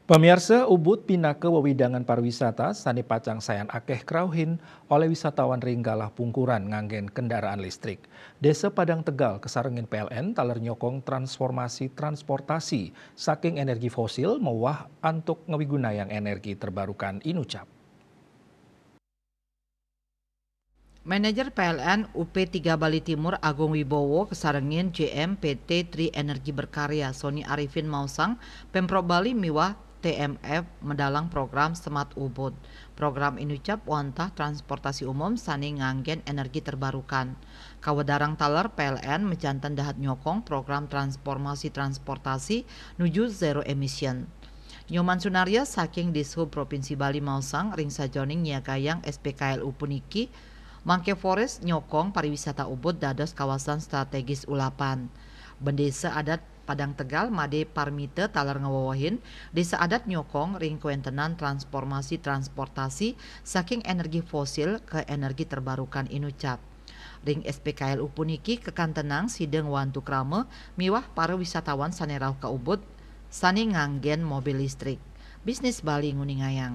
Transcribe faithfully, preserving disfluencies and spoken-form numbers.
Pamiarsa, Ubud pinaka wewidangan pariwisata sane pacang sayan akeh krauhin oleh wisatawan ring galah pungkuran nganggen kendaraan listrik. Desa Padang Tegal kasarengin P L N taler nyokong transformasi transportasi saking energi fosil mewah antuk ngewigunayang energi terbarukan inucap. Manajer P L N U P tiga Bali Timur Agung Wibowo kasarengin J M P T Tri Energi Berkarya Sony Arifin maosang, Pemprov Bali miwah T M F medalang program Smart Ubud. Program inucap wantah transportasi umum sane nganggen energi terbarukan. Kawedarang taler P L N majanten dahat nyokong program transformasi transportasi nuju zero emission. Nyoman Sunaria saking Dishub Provinsi Bali maosang, ring sajoning nyiagayang S P K L U puniki, mangke fokus nyokong pariwisata Ubud dados kawasan strategis ulapan. Bendesa Adat Padang Tegal Made Parmita taler ngewewehin, desa adat nyokong ring kawentenan transformasi transportasi saking energi fosil ke energi terbarukan inucap. Ring S P K L U puniki kakantenang sida ngwantu krama miwah para wisatawan sane rauh ka Ubud sane nganggen mobil listrik. Bisnis Bali nguningayang.